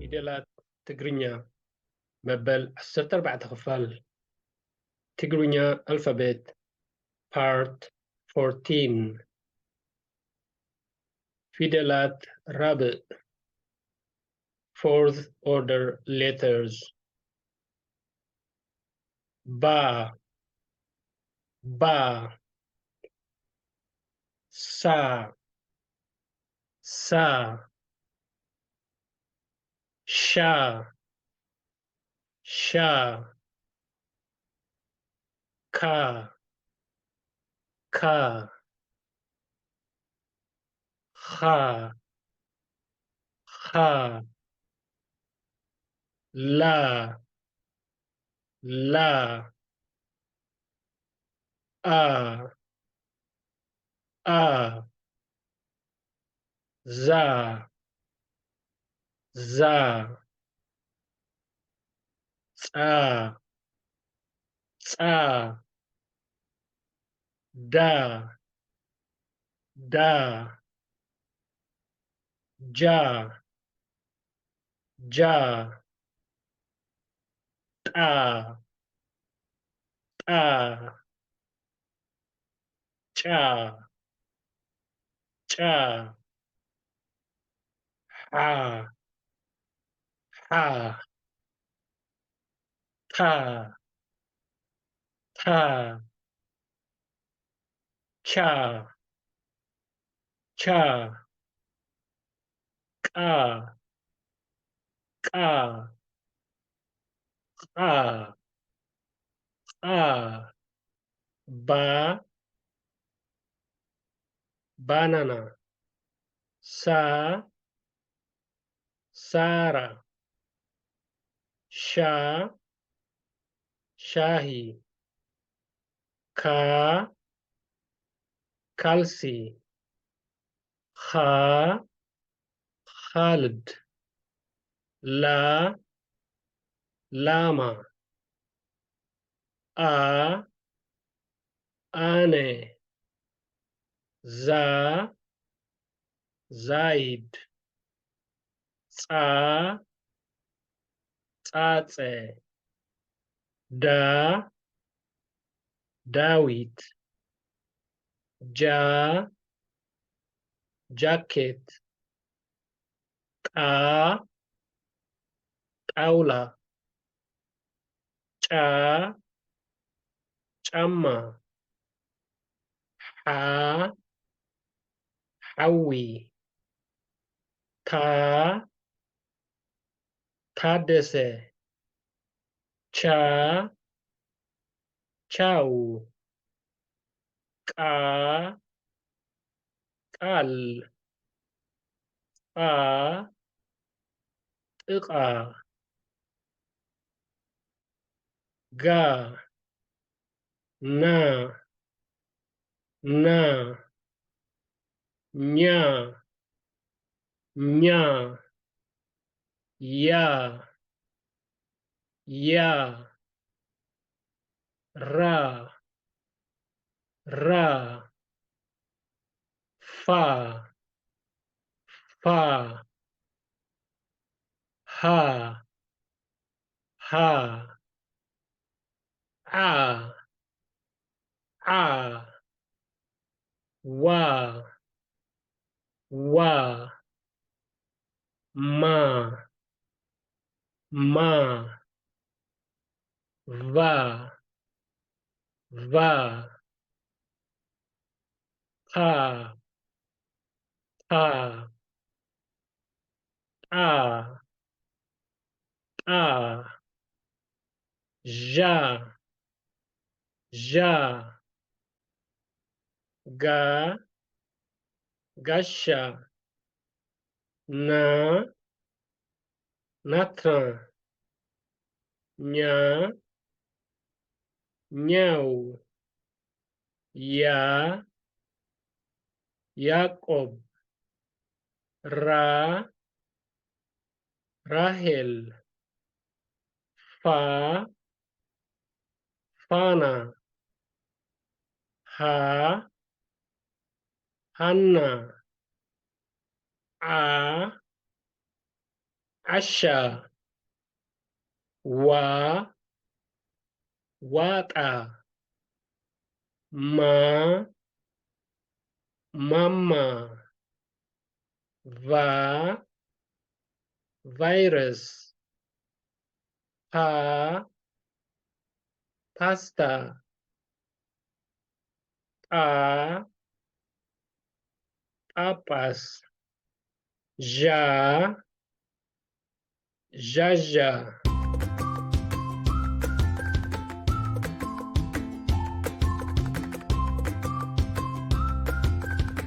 ፊደላት ትግርኛ መበል ዓሰርተ ኣርባዕተ ክፋል፣ ትግርኛ ኣልፋቤት፣ ፓርት ፎርቲን። ፊደላት ራብዕ፣ ፎርዝ ኦርደር ሌተርስ። ባ፣ ባ። ሳ፣ ሳ። ሻ፣ ሻ። ካ፣ ካ። ኻ፣ ኻ። ላ፣ ላ። ኣ፣ ኣ። ዛ፣ ዛ። ጻ፣ ጻ። ዳ፣ ዳ። ጃ፣ ጃ። ጣ፣ ጣ። ጫ፣ ጫ። ሓ፣ ሓ። ታ፣ ታ። ቻ፣ ቻ። ቃ፣ ቃ። ቓ፣ ቓ። ባ፣ ባናና። ሳ፣ ሳራ። ሻ፣ ሻሂ። ካ፣ ካልሲ። ኻ፣ ኻልድ። ላ፣ ላማ። ኣ፣ ኣነ። ዛ፣ ዛይድ። ጻ፣ ጻጸ። ዳ፣ ዳዊት። ጃ፣ ጃኬት። ጣ፣ ጣውላ። ጫ፣ ጫማ። ሓ፣ ሓዊ። ታ፣ ታደሰ። ቻ፣ ቻው። ቃ፣ ቃል። ጣ፣ ጥቓ። ጋ፣ ና፣ ና። ኛ፣ ኛ። ያ፣ ያ። ራ፣ ራ። ፋ፣ ፋ። ሃ፣ ሃ። ዓ፣ ዓ። ዋ፣ ዋ። ማ፣ ማ። ቫ፣ ቫ። ፓ፣ ፓ። ጳ፣ ጳ። ዣ፣ ዣ። ጋ፣ ጋሻ። ና፣ ናትና። ኛ፣ ኛው። ያ፣ ያዕቆብ። ራ፣ ራሄል። ፋ፣ ፋና። ሃ፣ ሃና። ዓ፣ ዓሻ። ዋ፣ ዋጣ። ማ፣ ማማ። ቫ፣ ቫይረስ። ፓ፣ ፓስታ። ጳ፣ ጳጳስ። ዣ፣ ዣዣ።